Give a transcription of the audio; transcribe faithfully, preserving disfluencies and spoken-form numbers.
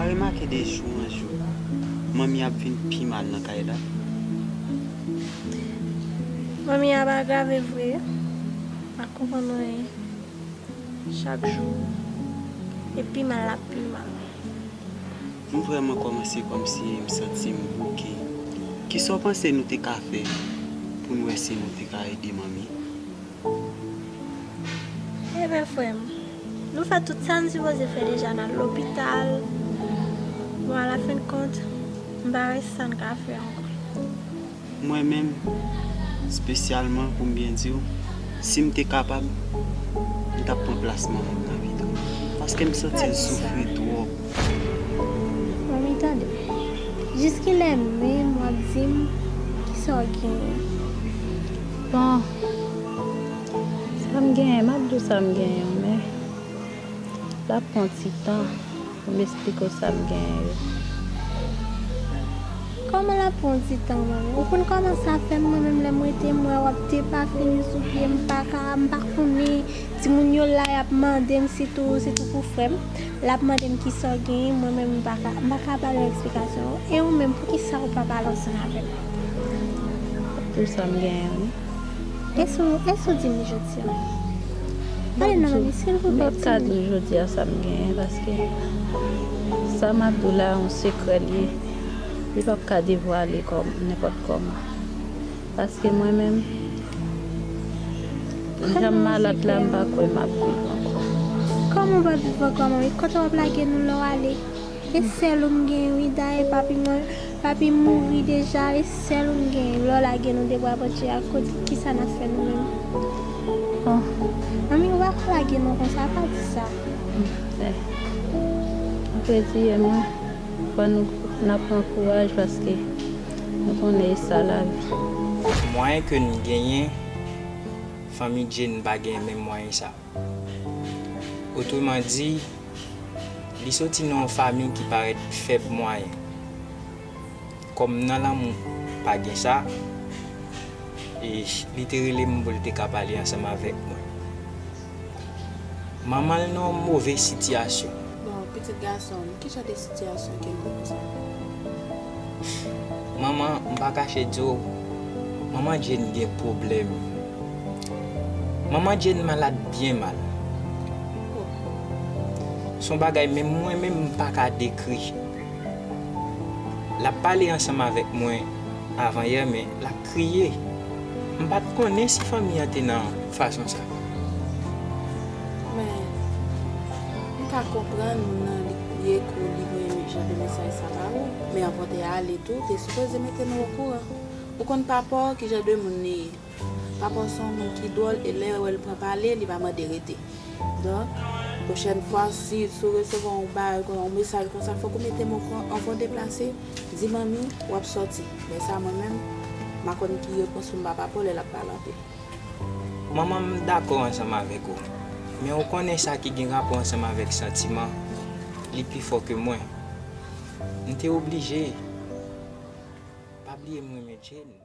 Remake de jou an jou, manmi ap vin pi mal nan kay la. Manmi ap agrave vre, m pa konprann anyen. Chak jou, e pi mal l ap pi mal. M vrèman kòmanse kòmsi m santi m bouke. Kisa w panse nou te ka fè pou n wè si nou te ka ede manmi? Ebyen, frè m, nou fè tout sa n sipoze fè deja, n al lopital. Bon, alafendkont, m pa wè sa n ka fè ankò. Mwen menm, espesyalman, pou m byen di w, si m te kapab, m t ap pran plas manman m nan vi tou. Paske m santi l soufri twòp. Manmi, tande. Jiskilè menm w ap di m kisa w genyen? Bon, sa m genyen, m ap di w sa m genyen, men l ap pran ti tan pou m esplike w sa m genyen yo. Kòman l ap pran ti tan, manmi? Ou konn kòman sa fè m, mwen menm lè m rete, m wè w ap depafini sou pye m, m pa ka, m pa konnen. Timoun yo la, y ap mande m, sitou, sitou pou frè m. L ap mande m kisa w genyen, mwen menm m pa ka, m pa ka ba l yon eksplikasyon. E ou menm, poukisa ou pa pale ansanm avè m? Pou sa m genyen, wi. Èske w, èske w di m li jodi a? Pale non, manmi, silvouplè, di m. M p ap ka di w jodi a sa m genyen, paske sa m ap di w la, yon sekrè l ye. Li p ap ka devwale kòm, nenpòt kòman. Paske mwen menm, jan m malad la, m pa kwè m ap viv ankò. Kòman w p ap viv ankò, manmi? Kote w ap lage nou lè w ale? E sèl ou m gen, wi. Dayè, papi mwen, papi mouri deja. E sèl ou m gen. Lè w lage nou de bra Bondye a, kot, kisa n ap fè nou menm? Bon. Manmi, ou pa ka lage nou konsa, pa di sa. Bon. Ou reziye mwen. Fò nou, n ap pran kouraj paske nou konnen e sa lavi. Mwayen ke n genyen, fanmi Jane pa genyen menm mwayen sa. Otreman di, li soti nan yon fanmi ki parèt fèb mwayen. Kòm nan lanmou pa gen sa, e li te rele m pou l te ka pale ansanm avèk mwen. Manman l nan yon move sitiyasyon. Bon, pitit gason m, ki jan de sitiyasyon ke l ye konsa? Manman, m pa kache di w, manman Jane gen pwoblèm. Manman Jane malad byen mal. Se yon bagay menm mwen menm m pa ka dekri. L ap pale ansanm avèk mwen avanyè, men l ap kriye. M pa t konnen si fanmi an te nan fason sa. Men, m ka konprann moun nan li kriye kou li voye jan de mesaj sa ba ou, men anvan w te ale tou, w te sipoze mete nou okouran. Ou konn papa w ki jan de moun li ye. Papa w se yon moun ki dwòl e lè w wè l pran pale, li pa mande rete. Donk, pwochèn fwa, si, si w resevwa yon bagay, yon mesaj konsa, fòk ou mete m okouran anvan w deplase, di manmi w ap sòti. Lè sa, mwen menm, m a konn ki repons pou m ba papa w lè l ap pale anpil. Manman, m dakò ansanm avèk ou. Men ou konnen sa ki gen rapò ansanm avèk santiman, li pi fò ke mwen. M te oblije. Pa bliye m renmen Jane.